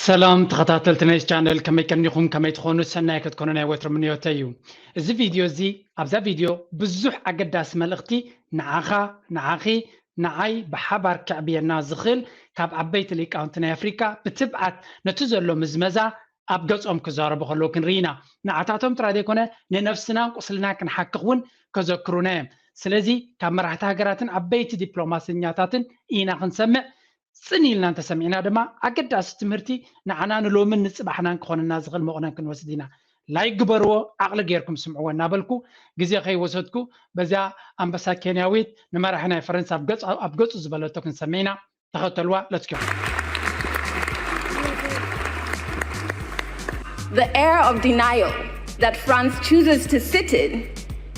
ሰላም ተኸታተልቲ ናይዚ ቻነል፣ ከመይ ቀኒኹም? ከመይ ትኾኑ? ሰናይ ክትኮኑ ናይ ወትሩ ምንዮተይ እዩ። እዚ ቪድዮ እዚ፣ ኣብዛ ቪድዮ ብዙሕ ኣገዳሲ መልእኽቲ ንዓኻ፣ ንዓኺ፣ ንዓይ ብሓባር ከዕብየና ዝኽእል ካብ ዓበይቲ ሊቃውንቲ ናይ ኣፍሪካ ብትብዓት ነቲ ዘሎ ምዝመዛ ኣብ ገጾም ክዛረቡ ከለዉ ክንርኢ ኢና። ንዓታቶም ጥራይ ዘይኮነ ንነፍስናን ቁስልና ክንሓክኽ እውን ከዘክሩና እዮም። ስለዚ ካብ መራሕቲ ሃገራትን ዓበይቲ ዲፕሎማሰኛታትን ኢና ክንሰምዕ። ጽን ኢልና እንተሰሚዕና ድማ ኣገዳሲ ትምህርቲ ንዓና ንሎምን ንጽባሕናን ክኾነና ዝኽእል መቑነን ክንወስድ ኢና። ላይክ ግበርዎ፣ ዓቕሊ ጌርኩም ስምዕዎ እናበልኩ ግዜ ከይወሰድኩ በዚኣ ኣንበሳ ኬንያዊት ንመራሒ ናይ ፈረንሳ ኣብ ገጹ ዝበለቶ ክንሰምዕ ኢና። ተኸተልዋ። Let's go. The air of denial that France chooses to sit in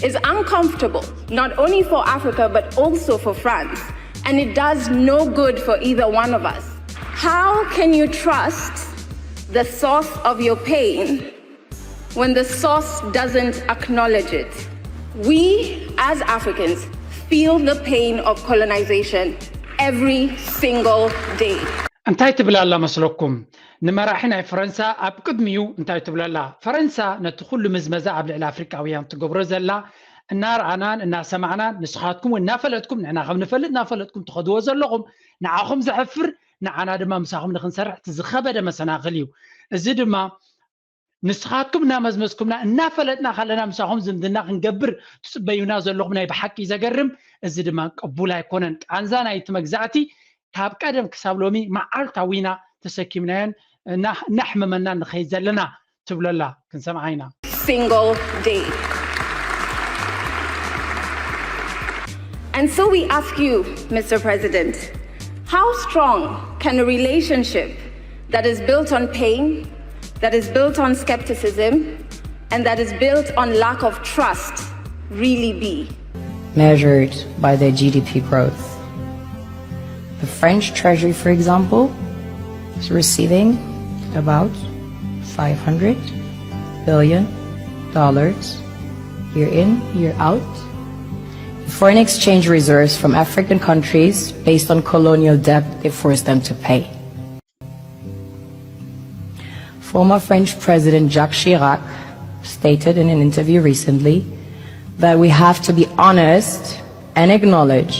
is uncomfortable, not only for Africa, but also for France. And it does no good for either one of us. How can you trust the source of your pain when the source doesn't acknowledge it? We, as Africans, feel the pain of colonization every single day. እንታይ ትብል ኣላ መስለኩም? ንመራሒ ናይ ፈረንሳ ኣብ ቅድሚኡ እንታይ ትብል ኣላ? ፈረንሳ ነቲ ኩሉ ምዝመዛ ኣብ ልዕሊ ኣፍሪቃውያን ትገብሮ ዘላ እናረኣናን እናሰማዕናን፣ ንስኻትኩም እውን እናፈለጥኩም፣ ንሕና ከም ንፈልጥ እናፈለጥኩም ትኸድዎ ዘለኹም፣ ንዓኹም ዘሕፍር፣ ንዓና ድማ ምሳኹም ንክንሰርሕ እቲ ዝኸበደ መሰናኽል እዩ። እዚ ድማ ንስኻትኩም እናመዝመዝኩምና እናፈለጥና ከለና ምሳኹም ዝምድና ክንገብር ትጽበዩና ዘለኹም ናይ ብሓቂ ዘገርም። እዚ ድማ ቅቡል ኣይኮነን። ቃንዛ ናይቲ መግዛእቲ ካብ ቀደም ክሳብ ሎሚ መዓልታዊና ተሰኪምናዮን እና- እናሕመመና ንኸይድ ዘለና ትብለላ ክንሰምዓ ኢና። Single day. And so we ask you, Mister President, how strong can a relationship that is built on pain, that is built on skepticism, and that is built on lack of trust really be? Measured by their G D P growth. The French Treasury, for example, is receiving about five hundred billion dollars year in, year out, in foreign exchange reserves from African countries based on colonial debt they forced them to pay. Former French President Jacques Chirac stated in an interview recently that we have to be honest and acknowledge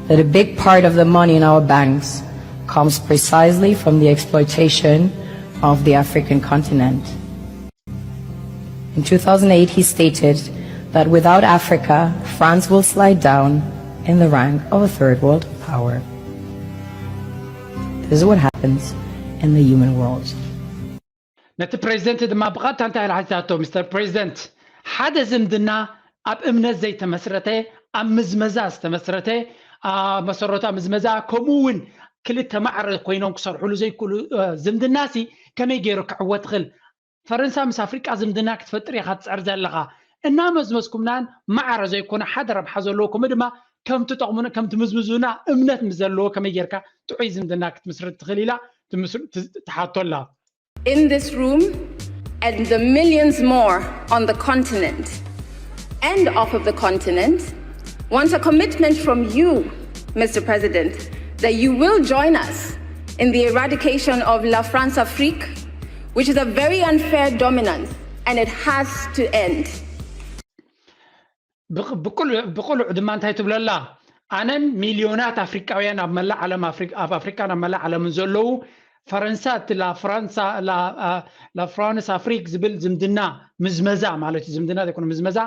that a big part of the money in our banks comes precisely from the exploitation of the African continent. In two thousand eight, he stated that without Africa, France will slide down in the rank of a third world power. This is what happens in the human world. ነቲ ፕሬዚደንት ድማ ብቐጥታ እንታይ ኢላ ሓቲታቶ? ሚስተር ፕሬዚደንት፣ ሓደ ዝምድና ኣብ እምነት ዘይተመስረተ፣ ኣብ ምዝመዛ ዝተመስረተ፣ ኣብ መሰረቱ ኣብ ምዝመዛ፣ ከምኡ እውን ክልተ ማዕረ ኮይኖም ክሰርሕሉ ዘይክእሉ ዝምድናሲ ከመይ ገይሩ ክዕወት ይኽእል? ፈረንሳ ምስ ኣፍሪቃ ዝምድና ክትፈጥር ኢኻ ትፅዕር ዘለኻ። እናመዝመዝኩምናን ማዕረ ዘይኮነ ሓደ ረብሓ ዘለዎ፣ ከምኡ ድማ ከም ትጠቕሙና ከም ትምዝምዙና እምነት ምስ ዘለዎ ከመይ ጌርካ ጥዑይ ዝምድና ክትምስርት ትኽእል ኢላ ትምስር- ት- ትሓቶ ኣላ። In this room and the millions more on the continent and off of the continent want a commitment from you, Mister President, that you will join us in the eradication of La France Afrique, which is a very unfair dominance, and it has to end. ብቕ- ብቁል- ብቁልዕ ድማ እንታይ ትብለላ? ኣነን ሚልዮናት ኣፍሪቃውያን ኣብ መላእ ዓለም ኣፍሪ- ኣብ ኣፍሪቃን ኣብ መላእ ዓለምን ዘለዉ፣ ፈረንሳ እቲ ላፍራንሳ ላ- አ- ላፍራንስ ኣፍሪክ ዝብል ዝምድና ምዝመዛ ማለት እዩ። ዝምድና ዘይኮነ ምዝመዛ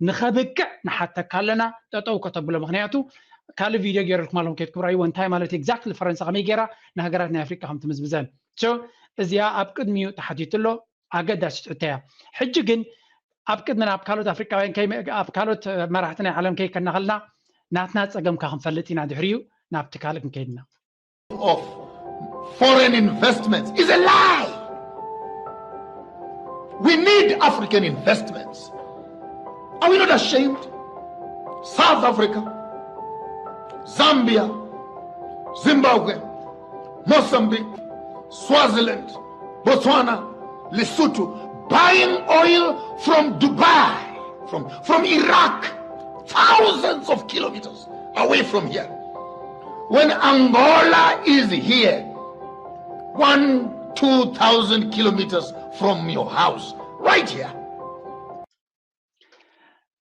ንኸብቅዕ ንሓተካ ኣለና፣ ጠጠው ከተብሎ። ምክንያቱ ካልእ ቪድዮ ገይረልኩም ኣለኹም፣ ከይድኩም ራእይዎ እንታይ ማለት ኤግዛክትሊ ፈረንሳ ከመይ ገይራ ንሃገራት ናይ ኣፍሪቃ ከም ትምዝምዘን። ሶ እዚኣ ኣብ ቅድሚኡ ተሓቲቱ ኣሎ። ኣገዳሲት ሕቶ እያ። ሕጂ ግን ኣብ ቅድሚ ናብ ካልኦት ኣፍሪቃውያን ከይ- ኣብ ካልኦት መራሕቲ ናይ ዓለም ከይከድና ከለና ናትና ጸገምካ ክንፈልጥ ኢና። ድሕሪኡ ናብቲ ካልእ ክንከይድ ኢና። Of foreign investments is a lie. We need African investments. Are we not ashamed? South Africa, Zambia, Zimbabwe, Mozambique, Swaziland, Botswana, Lesotho, buying oil from Dubai, from, from Iraq, thousands of kilometers away from here. When Angola is here, one two thousand kilometers from your house, right here.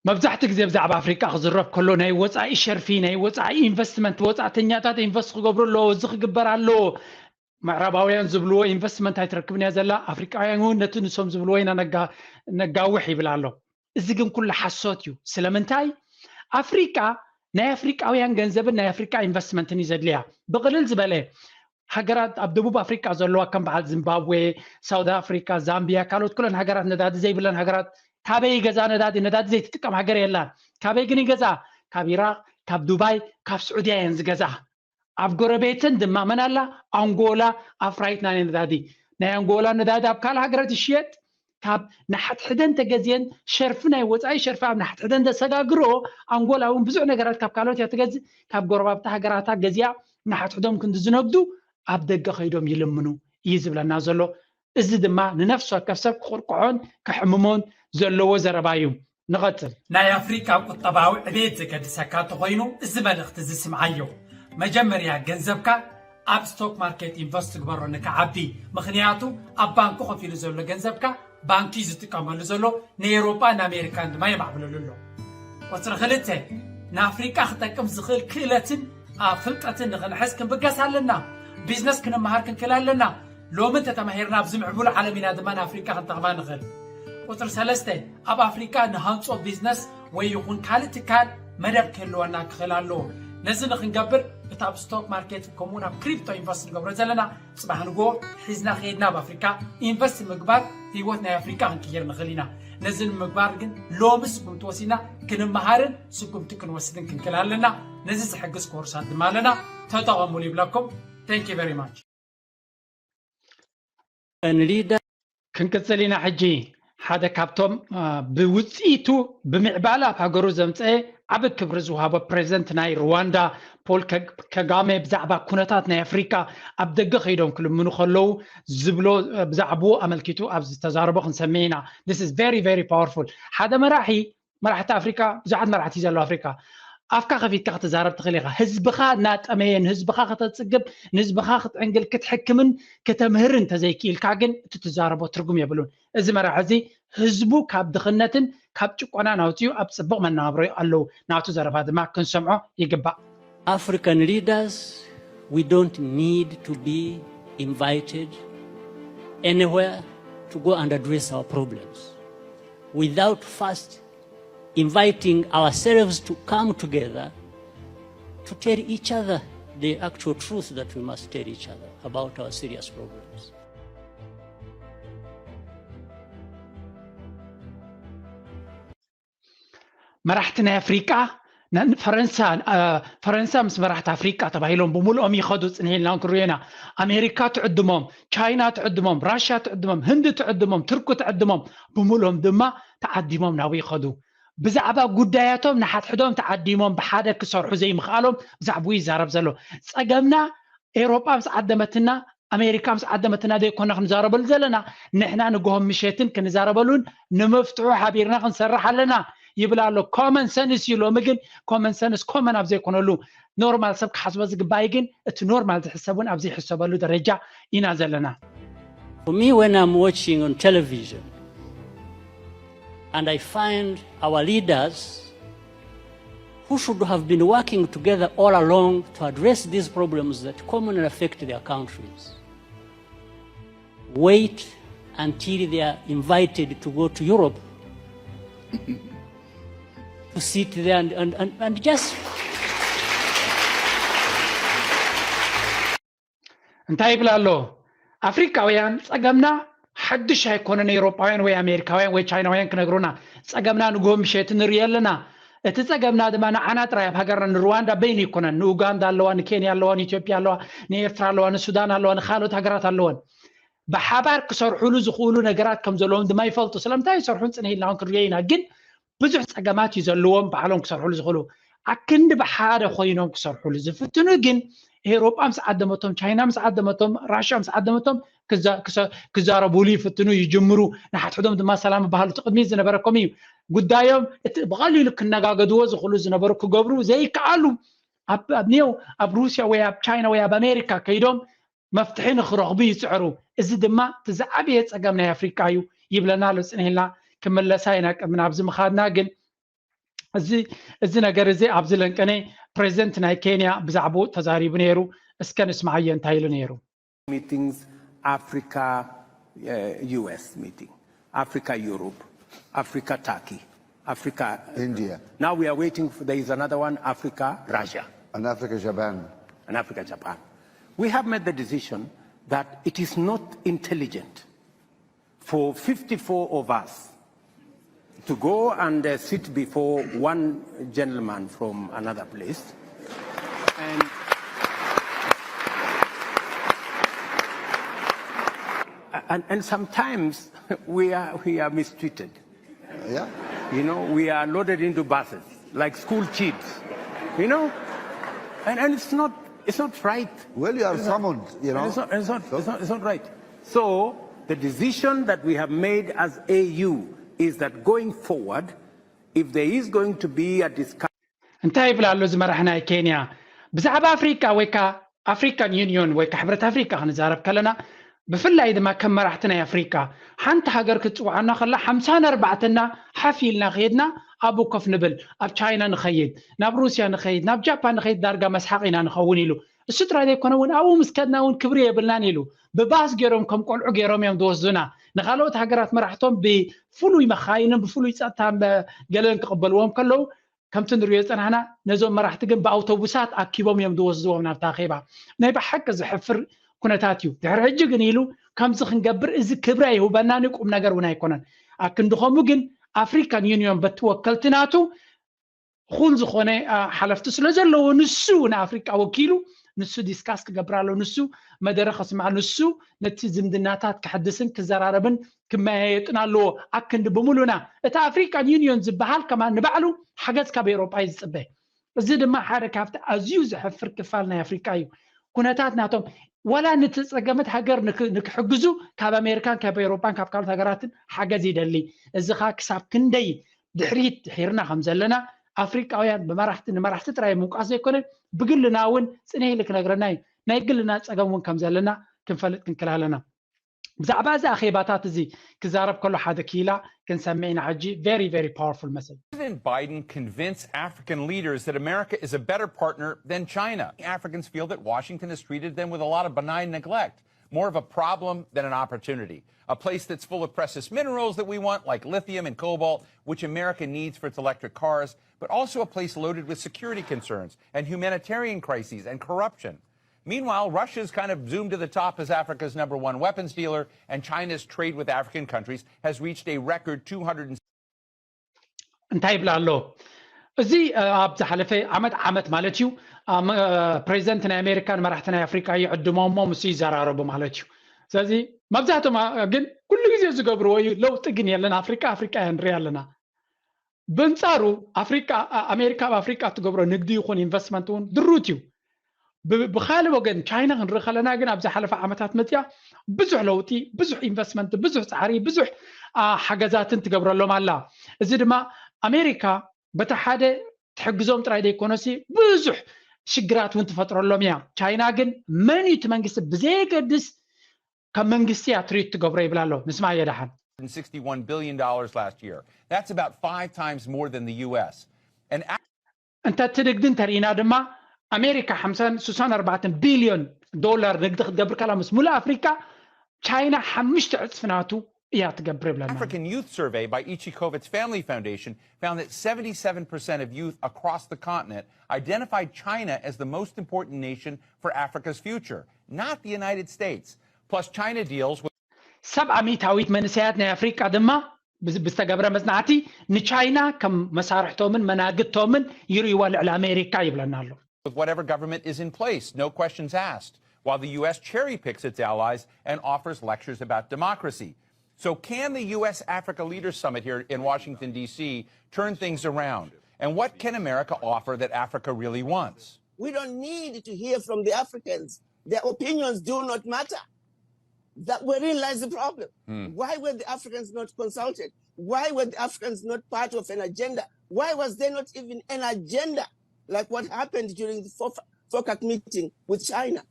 መብዛሕቲ ግዜ ብዛዕባ ኣፍሪቃ ክዝረብ ከሎ ናይ ወፃኢ ሸርፊ ናይ ወፃኢ ኢንቨስትመንት ወፃእተኛታት ኢንቨስት ክገብሩ ኣለዎ፣ እዚ ክግበር ኣለዎ። ምዕራባውያን ዝብልዎ ኢንቨስትመንት ኣይትረክብን እያ ዘላ፣ ኣፍሪቃውያን እውን ነቲ ንሶም ዝብልዎ ኢና ነጋውሕ ይብል ኣሎ። እዚ ግን ኩሉ ሓሶት እዩ። ስለምንታይ? ኣፍሪቃ ናይ ኣፍሪቃውያን ገንዘብን ናይ ኣፍሪቃ ኢንቨስትመንትን እዩ ዘድልያ። ብቕልል ዝበለ ሃገራት ኣብ ደቡብ ኣፍሪቃ ዘለዋ ከም በዓል ዚምባብዌ፣ ሳውት ኣፍሪካ፣ ዛምቢያ፣ ካልኦት ኩለን ሃገራት ነዳዲ ዘይብለን ሃገራት ካበይ ይገዛ ነዳዲ? ነዳዲ ዘይትጥቀም ሃገር የላን። ካበይ ግን ይገዛ? ካብ ኢራቅ፣ ካብ ዱባይ፣ ካብ ስዑድያ እየን ዝገዛ። ኣብ ጎረቤተን ድማ መን ኣላ? ኣንጎላ ኣፍራይት ናይ ነዳዲ። ናይ ኣንጎላ ነዳዲ ኣብ ካልእ ሃገራት ይሽየጥ። ካብ ንሓድሕደን ተገዝየን ሸርፊ ናይ ወፃኢ ሸርፊ ኣብ ንሓድሕደን ዘሰጋግርኦ ኣንጎላ እውን ብዙሕ ነገራት ካብ ካልኦት እያ ትገዝእ። ካብ ጎረባብቲ ሃገራታ ገዚኣ ንሓድሕዶም ክንዲ ዝነግዱ ኣብ ደገ ከይዶም ይልምኑ እዩ ዝብለና ዘሎ። እዚ ድማ ንነፍሲ ወከፍ ሰብ ክቕርቅሖን ከሕምሞን ዘለዎ ዘረባ እዩ። ንቐጽል። ናይ ኣፍሪቃ ቁጠባዊ ዕቤት ዘገድሰካ እንተኾይኑ እዚ መልእኽቲ እዚ ስምዓዮ። መጀመርያ ገንዘብካ ኣብ ስቶክ ማርኬት ኢንቨስት ግበሮ ንክዓቢ። ምኽንያቱ ኣብ ባንኪ ኮፍ ኢሉ ዘሎ ገንዘብካ ባንኪ እዩ ዝጥቀመሉ ዘሎ፣ ንኤውሮጳ ንኣሜሪካን ድማ የማዕብለሉ ኣሎ። ቁፅሪ ክልተ፣ ንኣፍሪቃ ክጠቅም ዝኽእል ክእለትን ኣብ ፍልጠትን ንኽንሕዝ ክንብገስ ኣለና። ቢዝነስ ክንመሃር ክንክእል ኣለና። ሎሚ እንተተማሂርና ኣብዚ ምዕቡል ዓለም ኢና ድማ ንኣፍሪቃ ክንጠቕማ ንኽእል። ቁፅሪ ሰለስተ፣ ኣብ ኣፍሪቃ ንሃንጾ ቢዝነስ ወይ ይኹን ካልእ ትካል መደብ ክህልወና ክኽእል ኣለዎ። ነዚ ንክንገብር እቲ ኣብ ስቶክ ማርኬት ከምኡውን ኣብ ክሪፕቶ ኢንቨስት ንገብሮ ዘለና ፅባሕ ንግሆ ሒዝና ከይድና ኣብ ኣፍሪካ ኢንቨስት ምግባር ህይወት ናይ ኣፍሪካ ክንቅይር ንኽእል ኢና። ነዚ ንምግባር ግን ሎሚ ስጉምቲ ወሲድና ክንመሃርን ስጉምቲ ክንወስድን ክንክእል ኣለና። ነዚ ዝሕግዝ ኮርሳት ድማ ኣለና፣ ተጠቐሙሉ ይብለኩም። Thank you very much። And leader ክንቅፅል ኢና ሕጂ። ሓደ ካብቶም ብውፅኢቱ ብምዕባለ ኣብ ሃገሩ ዘምፀአ ዓቢ ክብሪ ዝወሃቦ ፕሬዚደንት ናይ ሩዋንዳ ፖል ከጋሜ ብዛዕባ ኩነታት ናይ ኣፍሪካ ኣብ ደገ ከይዶም ክልምኑ ከለዉ ዝብሎ ብዛዕብኡ ኣመልኪቱ ኣብ ዝተዛረቦ ክንሰምዕ ኢና። This is very very powerful። ሓደ መራሒ መራሕቲ ኣፍሪካ ብዙሓት መራሕቲ ዘለዉ ኣፍሪካ ኣፍካ ከፊትካ ክትዛረብ ትኽእል ኢኻ። ህዝብኻ እናጠመየ ንህዝብኻ ከተፅግብ ንህዝብኻ ክትዕንግል ክትሕክምን ከተምህርን ተዘይክኢልካ ግን እቲ ትዛረቦ ትርጉም የብሉን። እዚ መራሒ እዚ ህዝቡ ካብ ድኽነትን ካብ ጭቆናን ኣውፂኡ ኣብ ፅቡቕ መነባብሮ ኣለዉ። ናቱ ዘረባ ድማ ክንሰምዖ ይግባእ። African leaders, we don't need to be invited anywhere to go and address our problems without first inviting ourselves to come together to tell each other the actual truth that we must tell each other about our serious problems. መራሕቲ ናይ ኣፍሪቃ ፈረንሳ ፈረንሳ ምስ መራሕቲ ኣፍሪቃ ተባሂሎም ብምልኦም ይኸዱ። ፅንሕ ኢልና ክንሪኦ ኢና። ኣሜሪካ ትዕድሞም፣ ቻይና ትዕድሞም፣ ራሽያ ትዕድሞም፣ ህንዲ ትዕድሞም፣ ትርኩ ትዕድሞም፣ ብምልኦም ድማ ተዓዲሞም ናብኡ ይኸዱ። ብዛዕባ ጉዳያቶም ንሓድሕዶም ተዓዲሞም ብሓደ ክሰርሑ ዘይምኽኣሎም ብዛዕባኡ ይዛረብ ዘሎ። ፀገምና ኤውሮጳ ምስ ዓደመትና ኣሜሪካ ምስ ዓደመትና ዘይኮና ክንዛረበሉ ዘለና፣ ንሕና ንግሆን ምሸትን ክንዛረበሉን ንምፍትሑ ሓቢርና ክንሰርሕ ኣለና ይብል ኣሎ። ኮመን ሰንስ እዩ። ሎሚ ግን ኮመን ሰንስ ኮመን ኣብ ዘይኮነሉ ኖርማል ሰብ ክሓስቦ ዝግባእ ግን እቲ ኖርማል ዝሕሰብ እውን ኣብ ዘይሕሰበሉ ደረጃ ኢና ዘለና። For me, when I'm watching on television and I find our leaders who should have been working together all along to address these problems that commonly affect their countries wait until they are invited to go to Europe to sit there and, and, and, and just እንታይ ይብል ኣሎ? ኣፍሪቃውያን ጸገምና ሓድሽ ኣይኮነን፣ ኤውሮጳውያን ወይ ኣሜሪካውያን ወይ ቻይናውያን ክነግሩና። ጸገምና ንግሆ ምሸት ንርኢ ኣለና። እቲ ጸገምና ድማ ንዓና ጥራይ ኣብ ሃገርና ንሩዋንዳ በይኑ ይኮነን፣ ንኡጋንዳ ኣለዋ፣ ንኬንያ ኣለዋ፣ ንኢትዮጵያ ኣለዋ፣ ንኤርትራ ኣለዋ፣ ንሱዳን ኣለዋ፣ ንካልኦት ሃገራት ኣለወን። ብሓባር ክሰርሑሉ ዝኽእሉ ነገራት ከም ዘለዎም ድማ ይፈልጡ። ስለምንታይ ይሰርሑን ጽንሕ ኢልና እውን ክንሪኦ ኢና። ግን ብዙሕ ጸገማት እዩ ዘለዎም ባዕሎም ክሰርሑሉ ዝኽእሉ። ኣክንዲ ብሓደ ኮይኖም ክሰርሑሉ ዝፍትኑ ግን ኤውሮጳ ምስ ዓደመቶም፣ ቻይና ምስ ዓደመቶም፣ ራሽያ ምስ ዓደመቶም ክዛረቡሉ ይፍትኑ፣ ይጅምሩ። ንሓድሕዶም ድማ ሰላም ይበሃሉ። እቲ ቅድሚት ዝነበረ ከምኡ እዩ። ጉዳዮም እቲ ብቐሊሉ ክነጋገድዎ ዝኽእሉ ዝነበሩ ክገብሩ ዘይከኣሉ ኣብ ኣብ ኔው ኣብ ሩስያ ወይ ኣብ ቻይና ወይ ኣብ ኣሜሪካ ከይዶም መፍትሒ ንክረኽቡ ይፅዕሩ። እዚ ድማ እቲ ዝዓበየ ፀገም ናይ ኣፍሪቃ እዩ ይብለና ኣሎ። ፅንሒልና ክምለሳ ኢና ቅድሚ ናብዚ ምኻድና። ግን እዚ እዚ ነገር እዚ ኣብዚ ለንቀነ ፕሬዚደንት ናይ ኬንያ ብዛዕባኡ ተዛሪቡ ነይሩ። እስከ ንስማዓዮ እንታይ ኢሉ ነይሩ። Meetings, Africa, uh, U S meeting, Africa, Europe, Africa, Turkey, Africa, India. Now we are waiting for, there is another one, Africa, Russia, And Africa, Japan. and Africa, Japan. We have made the decision that it is not intelligent for fifty-four of us to go and uh, sit before one gentleman from another place. And, and, and sometimes we are, we are mistreated. Yeah. You know, we are loaded into buses like school kids. You know? And, and it's not it's not right. Well, you are summoned, you know. It's not, it's, not, it's, not, it's not right. So the decision that we have made as A U is that going forward, if there is going to be a discussion, እንታይ ይብል ኣሎ እዚ መራሒ ናይ ኬንያ ብዛዕባ ኣፍሪቃ ወይ ከ ኣፍሪካን ዩኒዮን ወይ ከ ሕብረት ኣፍሪቃ ክንዛረብ ከለና፣ ብፍላይ ድማ ከም መራሕቲ ናይ ኣፍሪቃ ሓንቲ ሃገር ክትፅውዓና ከላ ሓምሳን ኣርባዕተና ሓፍ ኢልና ከይድና ኣብኡ ኮፍ ንብል፣ ኣብ ቻይና ንኸይድ፣ ናብ ሩስያ ንኸይድ፣ ናብ ጃፓን ንኸይድ፣ ዳርጋ መስሓቕ ኢና ንኸውን ኢሉ። እሱ ጥራይ ዘይኮነ እውን ኣብኡ ምስ ከድና እውን ክብሪ የብልናን ኢሉ። ብባስ ገይሮም ከም ቆልዑ ገይሮም እዮም ዝወስዱና። ንካልኦት ሃገራት መራሕቶም ብፍሉይ መኻይንን ብፍሉይ ፀጥታ ገለን ክቕበልዎም ከለዉ ከምቲ ንሪኦ ዝፀናሕና ነዞም መራሕቲ ግን ብኣውቶቡሳት ኣኪቦም እዮም ዝወስድዎም ናብታ ኣኼባ። ናይ ብሓቂ ዘሕፍር ኩነታት እዩ። ድሕሪ ሕጂ ግን ኢሉ ከምዚ ክንገብር እዚ ክብሪ ኣይህበናን እዩ፣ ቁም ነገር እውን ኣይኮነን። ኣክንዲ ከምኡ ግን ኣፍሪካን ዩኒዮን በቲ ወከልቲ ናቱ እኹል ዝኾነ ሓለፍቲ ስለ ዘለዎ ንሱ ንኣፍሪቃ ወኪሉ ንሱ ዲስካስ ክገብር ኣሎ። ንሱ መደረ ከስምዕ፣ ንሱ ነቲ ዝምድናታት ክሕድስን ክዘራረብን ክመያየጥን ኣለዎ። ኣክንዲ ብምሉና እቲ ኣፍሪካን ዩኒዮን ዝበሃል ከማን ንባዕሉ ሓገዝ ካብ ኤውሮጳ እዩ ዝፅበ። እዚ ድማ ሓደ ካብቲ ኣዝዩ ዘሕፍር ክፋል ናይ ኣፍሪቃ እዩ። ኩነታት ናቶም ዋላ ንተፀገመት ሃገር ንክ- ንክሕግዙ ካብ ኣሜሪካን ካብ ኤውሮጳን ካብ ካልኦት ሃገራትን ሓገዝ ይደሊ። እዚ ኸ ክሳብ ክንደይ ድሕሪት ድሒርና ከም ዘለና ኣፍሪቃውያን ብመራሕቲ ንመራሕቲ ጥራይ ምውቃስ ዘይኮነ ብግልና እውን ፅንሕ ኢሉ ክነግረና እዩ። ናይ ግልና ፀገም እውን ከም ዘለና ክንፈልጥ ክንክል ኣለና። ብዛዕባ እዚ ኣኼባታት እዚ ክዛረብ ከሎ ሓደ ክኢላ ክንሰምዕ ኢና ሕጂ። Very very powerful message. President Biden convinced African leaders that America is a better partner than China. Africans feel that Washington has treated them with a lot of benign neglect, more of a problem than an opportunity. A place that's full of precious minerals that we want, like lithium and cobalt, which America needs for its electric cars, but also a place loaded with security concerns and humanitarian crises and corruption. Meanwhile, Russia's kind of zoomed to the top as Africa's number one weapons dealer, and China's trade with African countries has reached a record two hundred. እንታይ ይብላ ኣሎ? እዚ ኣብ ዝሓለፈ ዓመት ዓመት ማለት እዩ። ፕሬዚደንት ናይ ኣሜሪካን መራሕቲ ናይ ኣፍሪካ ይዕድሞሞ ምስ ይዘራረቡ ማለት እዩ። ስለዚ መብዛሕቶም ግን ኩሉ ግዜ ዝገብርዎ እዩ። ለውጢ ግን የለን። ኣፍሪካ ኣፍሪካ እያ ንሪኣ ኣለና። በንጻሩ ኣፍሪቃ ኣሜሪካ ኣብ ኣፍሪቃ እትገብሮ ንግዲ ይኹን ኢንቨስትመንት እውን ድሩት እዩ። ብካልእ ወገን ቻይና ክንርኢ ከለና ግን ኣብ ዝሓለፈ ዓመታት መፅያ ብዙሕ ለውጢ፣ ብዙሕ ኢንቨስትመንት፣ ብዙሕ ፃዕሪ፣ ብዙሕ ሓገዛትን ትገብረሎም ኣላ። እዚ ድማ ኣሜሪካ በቲ ሓደ ትሕግዞም ጥራይ ዘይኮነሲ ብዙሕ ሽግራት እውን ትፈጥረሎም እያ። ቻይና ግን መን እዩ እቲ መንግስቲ ብዘየገድስ ካብ መንግስቲ እያ ትሪት ትገብሮ ይብል ኣሎ። ንስማዮ ደሓን። And sixty-one billion dollars last year. That's about five times more than the U S. And እንተ እቲ ንግዲ እንተርኢና ድማ ኣሜሪካ ሓምሳን ስሳን ኣርባዕተን ቢልዮን ዶላር ንግዲ ክትገብር ከላ ምስ ሙሉእ ኣፍሪካ ቻይና ሓሙሽተ ዕፅፊ ናቱ እያ ትገብር ይብለና። African youth survey by Ichi Kovitz Family Foundation found that seventy-seven percent of youth across the continent identified China as the most important nation for Africa's future, not the United States. Plus, China deals with ሰብዓ ሚእታዊት መንእሰያት ናይ ኣፍሪቃ ድማ ብዝተገብረ መጽናዕቲ ንቻይና ከም መሳርሕቶምን መናግቶምን ይርእይዋ ልዕሊ ኣሜሪካ ይብለና ኣሎ። With whatever government is in place, no questions asked, while the U S cherry picks its allies and offers lectures about democracy. So, can the U S Africa Leaders Summit here in Washington, D C turn things around? And what can America offer that Africa really wants? We don't need to hear from the Africans. Their opinions do not matter. That wherein lies the problem. Why were the Africans not consulted? Why were the Africans not part of an agenda? Why was there not even an agenda like what happened during the FOCAC meeting with China?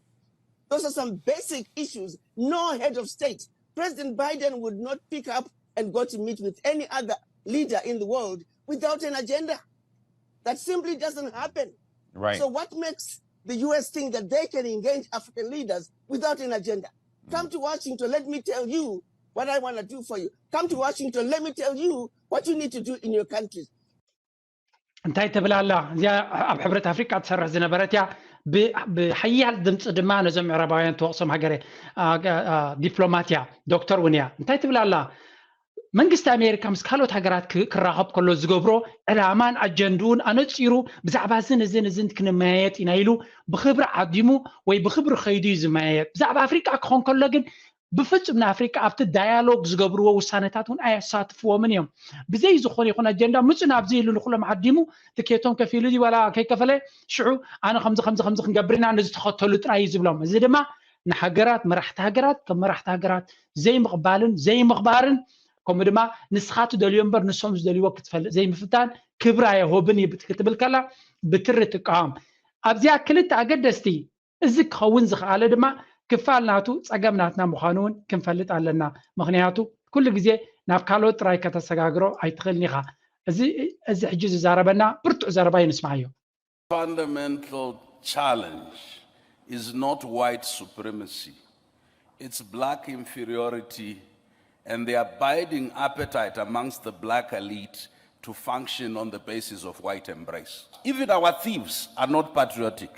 Those are some basic issues. No head of state, President Biden would not pick up and go to meet with any other leader in the world without an agenda. That simply doesn't happen. Right. So what makes the U S think that they can engage African leaders without an agenda? Come to Washington, let me tell you what I want to do for you. Come to Washington, let me tell you what you need to do in your countries. እንታይ ትብል ኣላ? እዚኣ ኣብ ሕብረት ኣፍሪቃ ትሰርሕ ዝነበረት እያ። ብ- ብሓያል ድምፂ ድማ ነዞም ምዕራባውያን ትወቕሶም ሃገር እያ። አ- አ- ዲፕሎማት እያ፣ ዶክተር እውን እያ። እንታይ ትብል ኣላ? መንግስቲ ኣሜሪካ ምስ ካልኦት ሃገራት ክ- ክራኸብ ከሎ ዝገብሮ ዕላማን ኣጀንድኡን ኣነፂሩ ብዛዕባ እዝን እዝን እዝን ክንመያየጥ ኢና ኢሉ ብክብሪ ዓዲሙ ወይ ብክብሪ ከይዱ እዩ ዝመያየጥ። ብዛዕባ ኣፍሪቃ ክኾን ከሎ ግን ብፍጹም ንኣፍሪቃ ኣብቲ ዳያሎግ ዝገብርዎ ውሳነታት እውን ኣየሳትፍዎምን እዮም። ብዘይ ዝኾነ ይኹን ኣጀንዳ ምፁ ናብዚ ኢሉ ንኩሎም ዓዲሙ ትኬቶም ከፊሉ ድዩ ዋላ ከይከፈለ ሽዑ ኣነ ከምዚ ከምዚ ከምዚ ክንገብር ኢና ነዚ ተኸተሉ ጥራይ እዩ ዝብሎም። እዚ ድማ ንሃገራት መራሕቲ ሃገራት ከም መራሕቲ ሃገራት ዘይምቕባልን ዘይምኽባርን ከምኡ ድማ ንስኻ ትደልዮ እምበር ንሶም ዝደልይዎ ክትፈልጥ ዘይምፍታን ክብሪ ኣየሆብን እዩ ክትብል ከላ ብትሪ ትቃወም። ኣብዚኣ ክልተ ኣገደስቲ እዚ ክኸውን ዝኸኣለ ድማ ክፋል ናቱ ጸገም ናትና ምዃኑ እውን ክንፈልጥ ኣለና። ምኽንያቱ ኩሉ ግዜ ናብ ካልኦት ጥራይ ከተሰጋግሮ ኣይትኽእልን ኢኻ። እዚ እዚ ሕጂ ዝዛረበና ብርቱዕ ዘረባ እዩ፣ ንስማዓዮ። Fundamental challenge is not white supremacy, it's black inferiority and the abiding appetite amongst the black elite to function on the basis of white embrace. Even our thieves are not patriotic.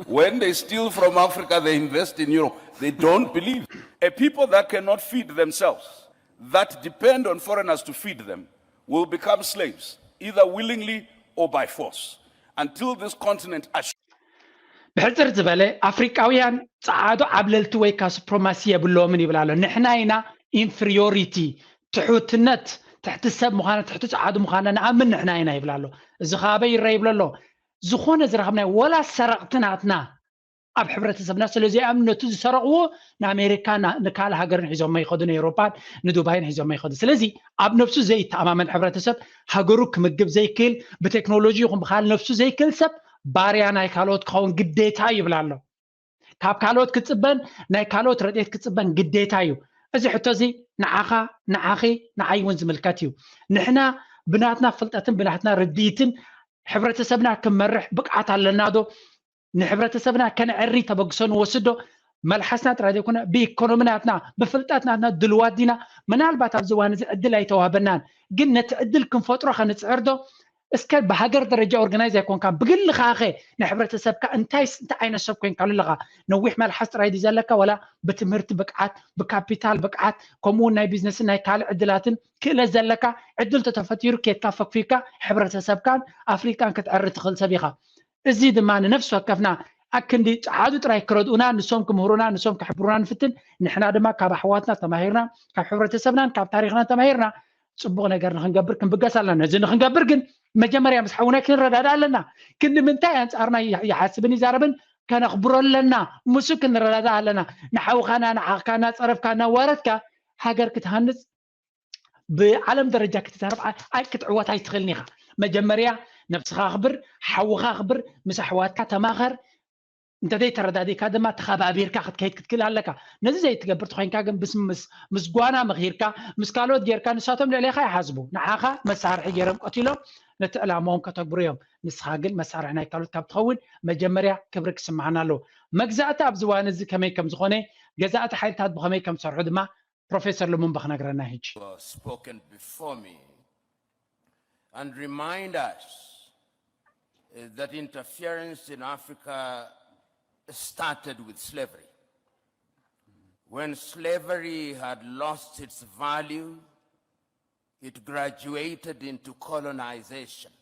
When they steal from Africa, they invest in Europe. They don't believe. A people that cannot feed themselves, that depend on foreigners to feed them, will become slaves, either willingly or by force, until this continent assures ብሕፅር ዝበለ ኣፍሪቃውያን ጸዓዱ ዓብለልቲ ወይ ከዓ ሱፕሮማሲ የብለዎምን ይብል ኣሎ። ንሕና ኢና ኢንፍሪዮሪቲ፣ ትሑትነት፣ ትሕቲ ሰብ ምዃና ትሕቲ ጸዓዱ ምዃና ንኣምን ንሕና ኢና ይብል ኣሎ። እዚ ከዓ ኣበይ ይረአ ይብል ኣሎ? ዝኾነ ዝረኸብናዮ ወላ ሰረቕቲ ናትና ኣብ ሕብረተሰብና ስለ ዘይኣምኑ ነቲ ዝሰረቕዎ ንኣሜሪካ ና- ንካልእ ሃገርን ሒዞሞ ይኸዱ፣ ንኤውሮፓን ንዱባይን ሒዞሞ ይኸዱ። ስለዚ ኣብ ነብሱ ዘይተኣማመን ሕብረተሰብ ሃገሩ ክምግብ ዘይክእል ብቴክኖሎጂ ይኹን ብካል ነብሱ ዘይክእል ሰብ ባርያ ናይ ካልኦት ክኸውን ግዴታ ይብል ኣሎ። ካብ ካልኦት ክፅበን ናይ ካልኦት ረድኤት ክፅበን ግዴታ እዩ። እዚ ሕቶ እዚ ንዓኻ ንዓኺ ንዓይ እውን ዝምልከት እዩ። ንሕና ብናትና ፍልጠትን ብናትና ርድኢትን ሕብረተሰብና ክመርሕ ብቅዓት ኣለና ዶ? ንሕብረተሰብና ከነዕሪ ተበግሶ ንወስድ ዶ? መልሓስና ጥራይ ዘይኮነ ብኢኮኖሚ ናትና ብፍልጠት ናትና ድልዋት ዲና? ምናልባት ኣብዚ እዋን እዚ ዕድል ኣይተዋህበናን፣ ግን ነቲ ዕድል ክንፈጥሮ ከንፅዕር ዶ? እስከ ብሃገር ደረጃ ኦርጋናይዝ ኣይኮንካ ብግልኻ ኸ ንሕብረተሰብካ እንታይ እንታይ ዓይነት ሰብ ኮይንካሉ ኣለኻ? ነዊሕ መልሓስ ጥራይ ድዩ ዘለካ ወላ ብትምህርቲ ብቅዓት ብካፒታል ብቅዓት ከምኡ እውን ናይ ቢዝነስን ናይ ካልእ ዕድላትን ክእለት ዘለካ ዕድል ተተፈጢሩ ኬድካ ፈክፊካ ሕብረተሰብካን ኣፍሪቃን ክትዕሪ ትኽእል ሰብ ኢኻ። እዚ ድማ ንነፍሲ ወከፍና ኣክንዲ ጸዓዱ ጥራይ ክረድኡና ንሶም ክምህሩና ንሶም ክሕብሩና ንፍትን። ንሕና ድማ ካብ ኣሕዋትና ተማሂርና ካብ ሕብረተሰብናን ካብ ታሪኽናን ተማሂርና ጽቡቕ ነገር ንክንገብር ክንብገስ ኣለና። ነዚ ንክንገብር ግን መጀመርያ ምስ ሓውና ክንረዳዳ ኣለና። ክንዲ ምንታይ ኣንጻርና ይሓስብን ይዛረብን ከነኽብሮ ኣለና። ምስ ክንረዳዳ ኣለና። ንሓውኻና ንዓኽካ እናጸረፍካ እናዋረድካ ሃገር ክትሃንጽ ብዓለም ደረጃ ክትዛረብ ኣይ ክትዕወት ኣይትኽእልን ኢኻ። መጀመርያ ነብስኻ ኣኽብር፣ ሓውኻ ኣኽብር፣ ምስ ኣሕዋትካ ተማኸር። እንተዘይተረዳዲእካ ድማ ተኸባቢርካ ክትከይድ ክትክእል ኣለካ። ነዚ ዘይትገብር ተኾይንካ ግን ምስ ምስ ጓና መኺርካ ምስ ካልኦት ጌርካ ንሳቶም ልዕሌኻ ይሓስቡ። ንዓኻ መሳርሒ ገይሮም ቀቲሎም ነቲ ዕላማኦም ከተግብሩ እዮም። ንስኻ ግን መሳርሒ ናይ ካልኦት ካብ ትኸውን መጀመርያ ክብሪ ክስምዓና ኣለዎ። መግዛእቲ ኣብዚ እዋን እዚ ከመይ ከም ዝኾነ ገዛእቲ ሓይልታት ብኸመይ ከም ዝሰርሑ ድማ ፕሮፌሰር ሉሙምባ ክነግረና ሕጂ። Who have spoken before me and remind us uh, that interference in Africa started with slavery. When slavery had lost its value, it graduated into colonization.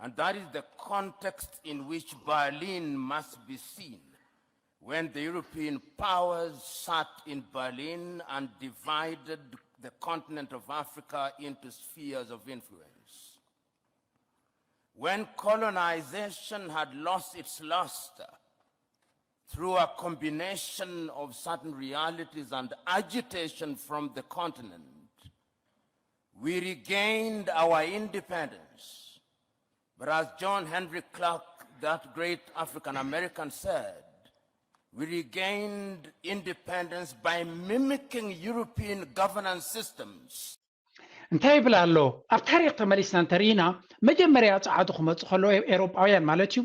And that is the context in which Berlin must be seen when the European powers sat in Berlin and divided the continent of Africa into spheres of influence. When colonization had lost its luster through a combination of certain realities and agitation from the continent, we regained our independence. But as John Henry Clark, that great African American, said, We regained independence by mimicking European governance systems. እንታይ ይብል ኣሎ? ኣብ ታሪክ ተመሊስና እንተርኢና፣ መጀመርያ ጸዓዱ ክመፁ ከለዉ ኤውሮጳውያን ማለት እዩ፣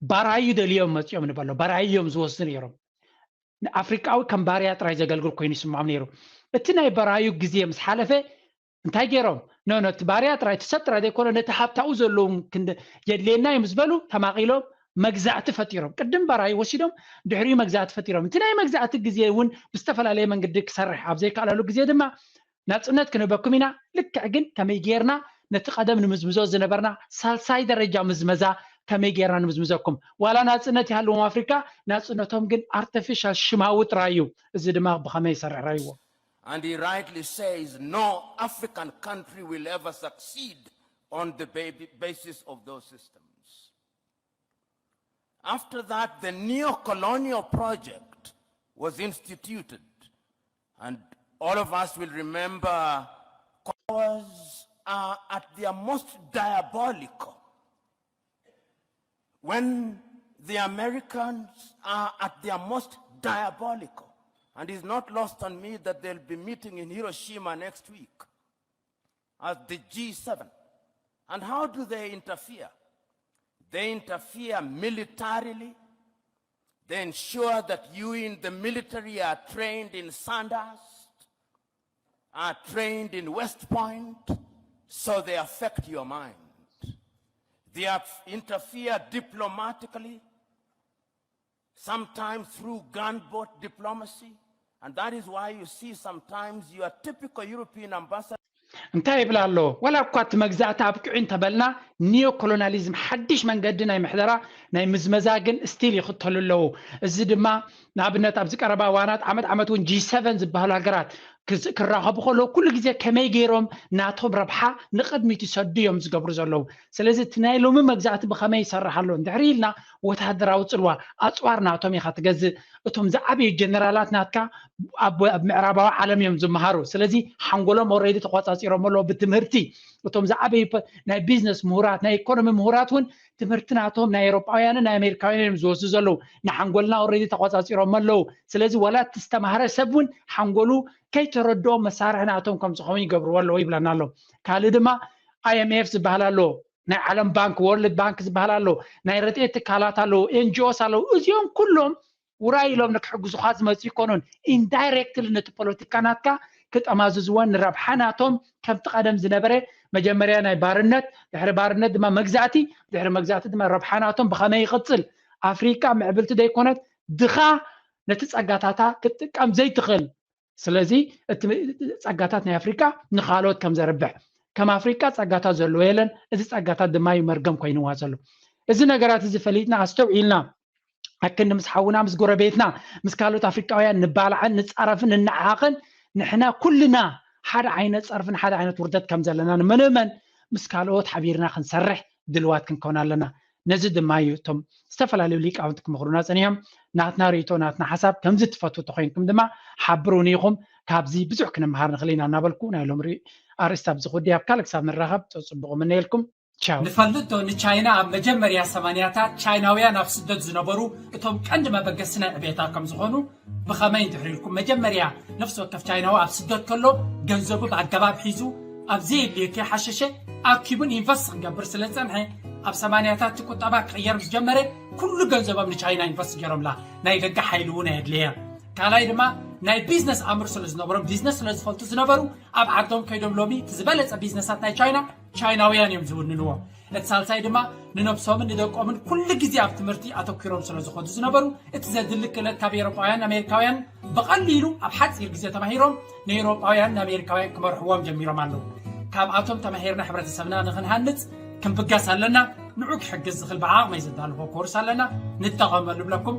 ባራዩ ደልዮም መፅኦም ንበሎ። ባራዩ እዮም ዝወስዱ ነይሮም። ንኣፍሪቃዊ ከም ባርያ ጥራይ ዘገልግል ኮይኑ ይስምዖም ነይሩ። እቲ ናይ ባራዩ ግዜ ምስ ሓለፈ እንታይ ገይሮም? ኖ ኖ፣ እቲ ባርያ ጥራይ፣ እቲ ሰብ ጥራይ ዘይኮነ፣ ነቲ ሃብታኡ ዘለዎም ክንደ የድልየና እዩ ምስ በሉ፣ ተማቒሎም መግዛእቲ ፈጢሮም። ቅድም ባራዩ ወሲዶም፣ ድሕሪኡ መግዛእቲ ፈጢሮም። እቲ ናይ መግዛእቲ ግዜ እውን ብዝተፈላለየ መንገዲ ክሰርሕ ኣብ ዘይከኣለሉ ግዜ ድማ፣ ናጽነት ክንህበኩም ኢና፣ ልክዕ ግን ከመይ ጌርና ነቲ ቀደም ንምዝምዞ ዝነበርና ሳልሳይ ደረጃ ምዝመዛ ከመይ ጌርና ንምዝምዘኩም። ዋላ ናጽነት ይሃልዎም ኣፍሪካ፣ ናጽነቶም ግን ኣርተፊሻል ሽማዊ ጥራይ እዩ። እዚ ድማ ብኸመይ ይሰርሕ ራይዎ? And he rightly says no African country will ever succeed on the ba- basis of those systems. After that, the neo-colonial project was instituted, and all of us will remember powers are at their most diabolical when the Americans are at their most diabolical. And it's not lost on me that they'll be meeting in Hiroshima next week as the G seven. And how do they interfere? They interfere militarily. They ensure that you in the military are trained in Sandhurst, are trained in West Point, so they affect your mind. They have- interfere diplomatically, sometimes through gunboat diplomacy. And that is why you see sometimes your typical European ambassador እንታይ ይብል ኣሎ? ዋላ እኳ እቲ መግዛእቲ ኣብቂዑ እንተበልና፣ ኒዮ ኮሎናሊዝም ሓድሽ መንገዲ ናይ ምሕደራ ናይ ምዝመዛ ግን ስቲል ይኽተሉ ኣለዉ። እዚ ድማ ንኣብነት ኣብዚ ቀረባ እዋናት ዓመት ዓመት እውን ጂ ሰቨን ዝበሃሉ ሃገራት ክስ- ክራኸቡ ከለዉ ኩሉ ግዜ ከመይ ገይሮም ናቶም ረብሓ ንቕድሚት ይሰዱ እዮም ዝገብሩ ዘለዉ። ስለዚ እቲ ናይ ሎሚ መግዛእቲ ብኸመይ ይሰርሕ ኣሎ እንድሕሪ ኢልና፣ ወታደራዊ ፅልዋ፣ ኣፅዋር ናቶም ኢኻ ትገዝእ። እቶም ዝዓበዩ ጀነራላት ናትካ ኣብ ኣብ ምዕራባዊ ዓለም እዮም ዝመሃሩ። ስለዚ ሓንጎሎም ኦልሬዲ ተቆፃፂሮም ኣለዉ ብትምህርቲ። እቶም ዝዓበዩ ፐ- ናይ ቢዝነስ ምሁራት፣ ናይ ኢኮኖሚ ምሁራት እውን ትምህርቲ ናቶም ናይ ኤውሮጳውያንን ናይ ኣሜሪካውያንን እዮም ዝወስዱ ዘለዉ። ንሓንጎልና ኦልሬዲ ተቆፃፂሮም ኣለዉ። ስለዚ ዋላ እቲ ዝተማህረ ሰብ እውን ሓንጎሉ ከይተረድኦ መሳርሒ ናቶም ከም ዝኸውን ይገብርዎ ኣለዉ ይብለና ኣሎ። ካልእ ድማ ኣይ ኤም ኤፍ ዝበሃል ኣሎ፣ ናይ ዓለም ባንክ፣ ወርልድ ባንክ ዝበሃል ኣሎ፣ ናይ ረድኤት ትካላት ኣለዉ፣ ኤንጂኦስ ኣለዉ። እዚኦም ኩሎም ውራይ ኢሎም ንክሕግዙኻ ዝመፁ ይኮኑን፣ ኢንዳይሬክትሊ ነቲ ፖለቲካ ናትካ ክጠማዝዝዎን ንረብሓ ናቶም ከምቲ ቀደም ዝነበረ መጀመርያ ናይ ባርነት፣ ድሕሪ ባርነት ድማ መግዛእቲ፣ ድሕሪ መግዛእቲ ድማ ረብሓ ናቶም ብኸመይ ይቕፅል፣ ኣፍሪቃ ምዕብልቲ ዘይኮነት ድኻ ነቲ ጸጋታታ ክትጥቀም ዘይትኽእል። ስለዚ እቲ ጸጋታት ናይ ኣፍሪቃ ንኻልኦት ከም ዘርብሕ፣ ከም ኣፍሪቃ ጸጋታት ዘለዎ የለን፣ እዚ ጸጋታት ድማ እዩ መርገም ኮይንዋ ዘሎ። እዚ ነገራት እዚ ፈሊጥና ኣስተውዒልና ኣክንዲ ምስ ሓውና ምስ ጎረቤትና ምስ ካልኦት ኣፍሪቃውያን ንባላዕን ንጻረፍን ንነዓሓቕን፣ ንሕና ኩልና ሓደ ዓይነት ጸርፍን ሓደ ዓይነት ውርደት ከም ዘለና ንምእመን ምስ ካልኦት ሓቢርና ክንሰርሕ ድልዋት ክንከውን ኣለና። ነዚ ድማ እዩ እቶም ዝተፈላለዩ ሊቃውንቲ ክመኽሩና ጸኒሖም። ናትና ርእይቶ ናትና ሓሳብ ከምዚ ትፈትዉ ተኾይንኩም ድማ ሓብሩኒ ኢኹም። ካብዚ ብዙሕ ክንመሃር ንኽእል ኢና እናበልኩ ናይ ሎም ኣርእስቲ ኣብዚ ክውዲ ኣብ ካልእ ክሳብ ንራኸብ ጽቡቕ ምነየልኩም። ቻው። ንፈልጥ ዶ ንቻይና ኣብ መጀመርያ ሰማንያታት ቻይናውያን ኣብ ስደት ዝነበሩ እቶም ቀንዲ መበገሲ ናይ ዕቤታ ከም ዝኾኑ? ብኸመይ እንድሕር ኢልኩም መጀመርያ ነፍሲ ወከፍ ቻይናዊ ኣብ ስደት ከሎ ገንዘቡ ብኣገባብ ሒዙ ኣብ ዘየድልዮ ከይሓሸሸ ኣኪቡን ኢንቨስት ክገብር ስለ ዝጸንሐ ኣብ ሰማንያታት እቲ ቁጠባ ክቕየር ምስ ጀመረ ኩሉ ገንዘቦም ንቻይና ኢንቨስት ገይሮምላ ናይ ደገ ሓይሊ እውን ኣየድለየ ካልኣይ ድማ ናይ ቢዝነስ ኣምር ስለ ዝነበሮም ቢዝነስ ስለ ዝፈልጡ ዝነበሩ ኣብ ዓዶም ከይዶም ሎሚ እቲ ዝበለጸ ቢዝነሳት ናይ ቻይና ቻይናውያን እዮም ዝውንንዎ እቲ ሳልሳይ ድማ ንነብሶምን ንደቆምን ኩሉ ግዜ ኣብ ትምህርቲ ኣተኪሮም ስለ ዝኾዱ ዝነበሩ እቲ ዘድሊ ክእለት ካብ ኤሮጳውያን ኣሜሪካውያን ብቐሊሉ ኣብ ሓፂር ግዜ ተማሂሮም ንኤሮጳውያን ንኣሜሪካውያን ክመርሕዎም ጀሚሮም ኣለዉ ካብኣቶም ተማሂርና ሕብረተሰብና ንክንሃንፅ ክንብገስ ኣለና ንዑ ክሕግዝ ዝኽእል ብዓቕመይ ዘዳልዎ ኮርስ ኣለና ንጠቐመሉ ብለኩም